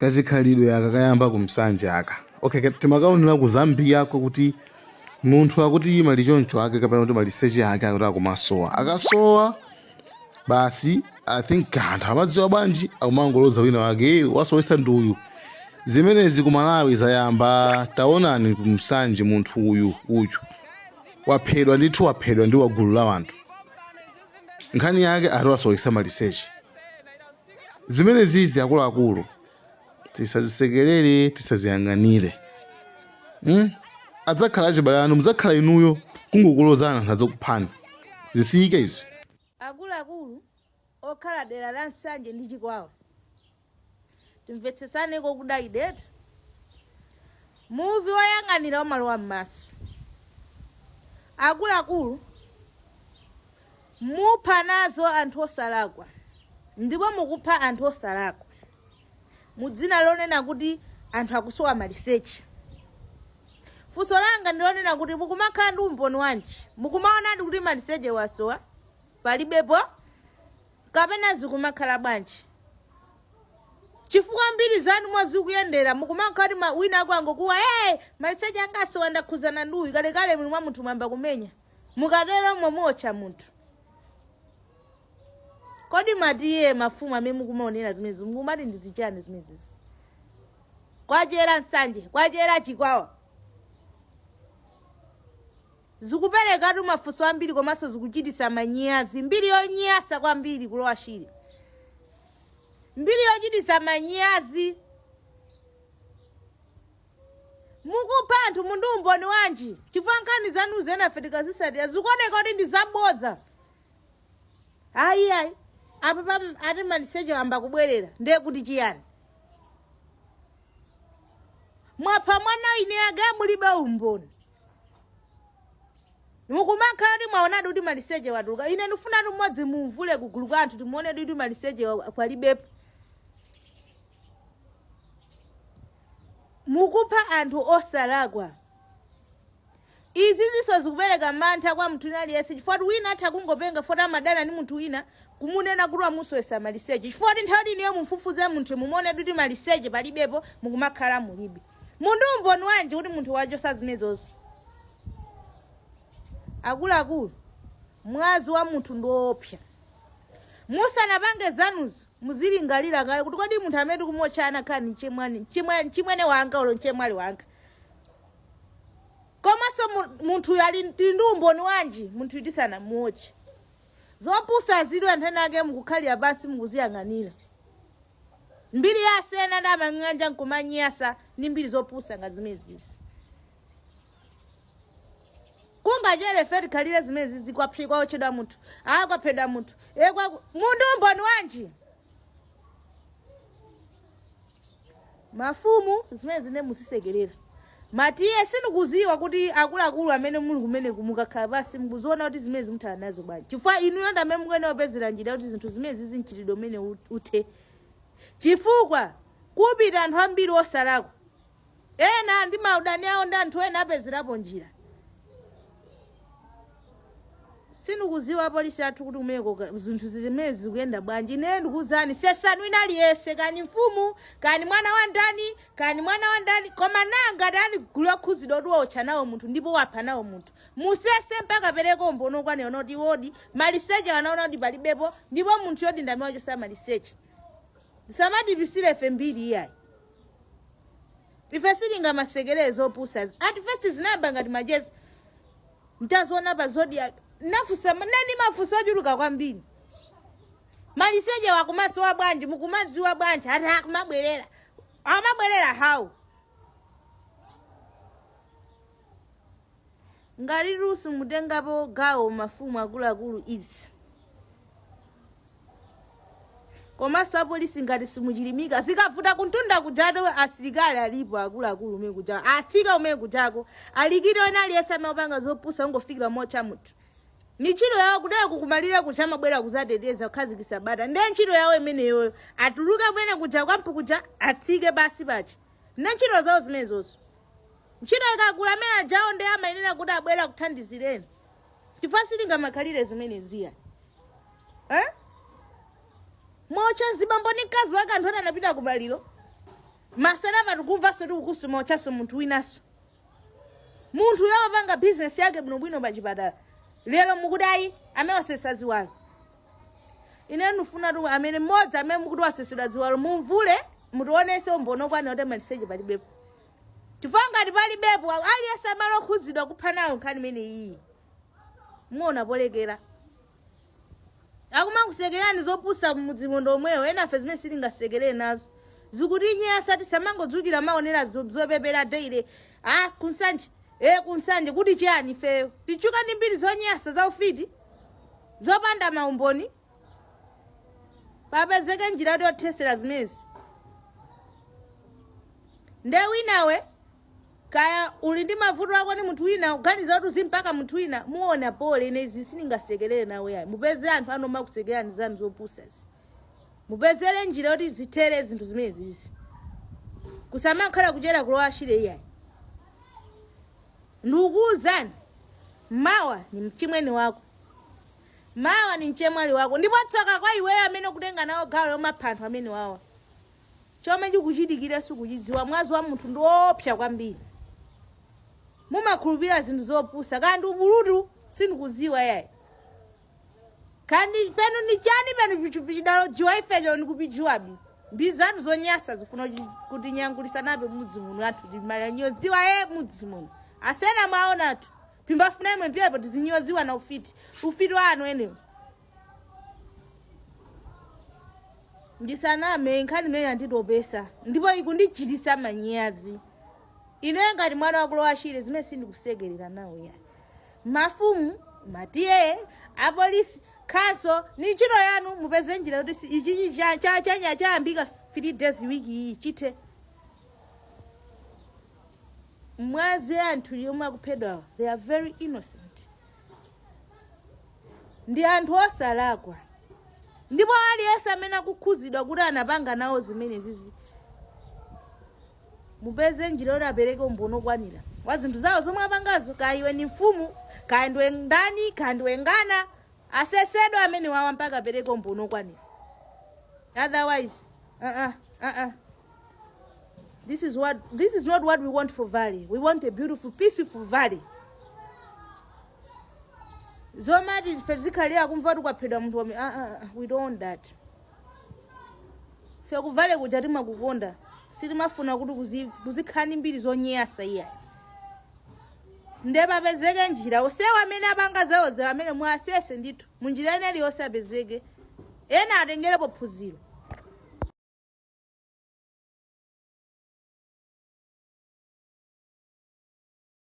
Kachikhalidwe aka kayamba ku Nsanje aka. Okay, timakaonera ku Zambia ko kuti munthu akuti malichoncho ake kapena kuti maliseche ake akuti akumasowa. Akasowa basi, I think anthu amadziwa bwanji, akumangoloza wina wake, "Hey, wasowesa ndi uyu." Zimenezi ku Malawi zayamba. Taonani ku Nsanje munthu uyu uyu waphedwa ndithu, waphedwa ndi wagulu la wanthu. Nkhani yake ati wasowesa maliseche. Zimenezizi akuluakulu tisazisekerere, tisaziyang'anire. Adzakhala achibale anu, mudzakhala inuyo kungokulozana, anthu adzakuphani. Zisiyike izi. Akuluakulu okhala dera la Nsanje ndi Chikwawa, timvetsetsane kokuda eti. Muvi woyang'anira umalowa m'maso. Akuluakulu, mupha nazo anthu osalakwa ndipo mukupha anthu osalakwa mu dzina lonena kuti anthu akusowa maliseche. Funso langa ndi lonena kuti mukumakhala ndi umboni wanji? Mukumaonadi kuti maliseche wasowa palibepo kapena zikumakhala bwanji? Chifukwa mbiri zanu mwazikuyendera mukumakhala kuti wina ako angokuwa, "Hey, maliseche anga asowa, ndakhuzana ndi uyu." Kalekale muli mwa munthu mwamba kumenya. Mukatero mwamuotcha munthu. Kodi matiye mafumu amene mukumaonera zimenezi mukumati ndi zichani zimenezi? Kwachera Nsanje, kwachera Chikwawa. Zikuperekatu mafunso ambiri komanso zikuchitisa manyazi. Mbiri yonyasa kwambiri kulowa Shire. Mbiri yochitisa manyazi. Mukupha anthu muli ndi umboni wanji? Chifukwa nkhani zanuzi enafe tikazisatira zikuoneka kuti ndi zabodza. Ayi ayi. Apa pa ati maliseche amba kubwerera ndiye kuti chiyani? Mwapha mwana ine ake mulibe umboni. Mukumakhala kuti mwaonadi kuti maliseche watuluka. Ine ndifuna mmodzi mumvule kugulu kwa anthu timuone kuti maliseche palibepo. Mukupha anthu osalakwa. Izizinso zikupereka mantha kwa munthu wina aliyense chifukwa kuti wina atha kungopenga foti amadana ndi munthu wina kumunena kuti wamusowesa maliseche chifukwa kuti nthawi iniyo mumfufuze munthu mumuone kuti maliseche palibepo, mukumakhala mulibe. Muli ndi umboni wanji kuti munthu wachosa zimenezozo? Akuluakulu, mwazi wa munthu ndi woopsa. Musanapange zanuzo muzilingalira kaye kuti kodi munthu amene tikumuotcha anakhala ni mchimwene wanga olo mchemwali wanga. Komanso munthuyu ali tili ndi umboni wanji munthuyu tisanamuotche. Zopusa zili anthu ena ake mukukhalira pansi mukuziyang'anira. Mbiri ya asena ndi amang'anja nkumanyasa ndi mbiri zopusa ngati zimenezizi. Kungachere ife tikhalire zimenezizi kwaphikwa otchedwa munthu, ah kwaphedwa munthu, e kwa muli ndi umboni wanji? Mafumu zimene zine muzisekerera. Matiye sindikuziwa kuti akuluakulu amene muli kumeneku mukakhala pansi mukuziona kuti zimene zimuthana nazo bwanji. Chifukwa inuyo ndi amene mukuyenera kupezera njira kuti zinthu zimene zizi mchitidwe umene uthe. Chifukwa kupita anthu ambiri osalakwa. Ena ndi maudani awo ndi anthu ena apezerapo njira. Sindikuziwa apolisi athu kuti kumeneko zinthu zimene zikuyenda bwanji. Ine ndikuwuzani, sesani wina aliyense, kani mfumu, kani mwana wa ndani, kani mwana wa ndani, koma nanga tani gulu lokhuzidwa kuti waotcha nawo munthu ndipo wapha nawo munthu. Musese mpaka pereka umboni okwanira kuti wodi maliseche anaona kuti palibepo ndipo munthu yodi ndamene wachosa maliseche. Tisamatipisire ife mbiri iyayi. Ife sitingamasekerere zopusazi. At first zinayamba ngati macheza. Mtaziona pa Zodiak. Nafusa nani mafunso ochuluka kwambiri. Maliseche wakumasowa bwanji, mukumadziwa bwanji, ati akumabwerera. Amabwerera how? Ngati simutengapo gawo mafumu akuluakulu izi. Komanso apolisi ngati simuchilimika zikavuta kuntunda kujatu asilikali alipo akuluakulu umene kuja atsika umene kujako alikire wena aliyense amapanga zopusa ungofikira motcha munthu ni ntchito yawo kudera kukumalira kuja amabwera kuzateteza kukhazikitsa bata ndiye ntchito yawo imeneyoyo atuluke kumene kuja kwampu kuja atsike basi pachi ndi ntchito zawo zimenezozo ntchito ikakula amene ajawo ndiye amayenera kuti abwera kuthandizireni chifukwa sitingamakhalire zimeneziya, eh? Mwaotcha mzibambo ndi mkazi wake anthu oti anapita kumaliro. Masana patikumvanso tikukusuma otchaso munthu winaso. Munthu uyo amapanga bizinesi yake bwinobwino pa chipatala. Lero mukuti ayi, amene waswesa ziwalo. Ine ndifuna tu amene mmodzi amene mukuti waswesedwa ziwalo mumvule, mutionese umboni okwanira kuti maliseche palibepo. Chifukwa ngati palibepo, aliyense amene okhudzidwa kupha nawo nkhani imene iyi. Muona polekera. Akumakusekerani zopusa m'mudzi muno omwewo, enafe zimene sitingasekerere nazo. Zikutinyasa, tisamangodzukira maonera zopepera daily. Ah, kunsanje. Eh, kunsanje kuti chiyani ifeyo? Tichuka ndi mbiri zonyasa za ufiti, zopanda maumboni. Papezeke njira yothesera zimenezi. Nde winawe kaya uli ndi mavuto ako ni munthu wina, kuganiza kuti uzimpaka munthu wina, muona pole. Ine izi sindingasekerere nawe yayi. Mupeze anthu anoma kusekerani zanu zopusazi, mupezere njira yoti zithere zinthu zimenezi, kusamakhala kuchera kulowa shire iyayi. Ndikukuwuzani, mawa ni mchimwene wako, mawa ni mchemwali wako. Ndipo tsoka kwa iweyo amene ukutenga nawo gawo lomapha anthu amene wawa. Chomwe chikuchitikira sikuchidziwa. Mwazi wa munthu ndi woopsa kwambiri. Mumakhulupirira zinthu zopusa, kandi ubulutu sindikuziwa yayi, kandi penu ni chani penu chidalo jiwa ifecho ndikupijiwabi. Mbi zanu zonyasa zifuna kuti nyangulisa nabe mudzi muno. Anthu timalanyodziwa ye mudzi muno, asena mwaonatu pimbafuna imwe mpyepo tizinyoziwa na ufiti, ufiti wa anu enewo. Ndisaname, nkhani imene yanditopesa ndipo ikundichitisa manyazi. Ine ngati mwana wakulowa shire, zimene sindikusekerera nawo yani. Mafumu, matiye, apolisi, khanso, ni ntchito yanu mupeze njira kuti ichichi chanya chayambika 3 days wiki iyi chithe. Mwazi anthu yomwe akuphedwawa, they are very innocent, ndi anthu osalakwa. Ndipo aliyense amene akukhuzidwa kuti anapanga nawo zimene zizi, mupeze njira yoti apereke umboni okwanira wa zinthu zawo zomwe apangazo. Kaya iwe ni mfumu, kaya ndiwe ndani, kaya ndiwe ngana, asesedwe amene wawa mpaka apereke umboni okwanira. Otherwise, this is not what we want for valley. We want a beautiful, peaceful valley. Zomati ife zikhalira kumva kuti kwaphedwa munthu wame, we don't want that. Fe ku valley kuja timakukonda, sitimafuna kuti kuzikhala ndi mbiri zonyasa iyayi. Nde papezeke njira, osewa amene apanga zawozo amene muasese ndithu munjira ina iliyonse, apezeke ena atengerepo phunziro.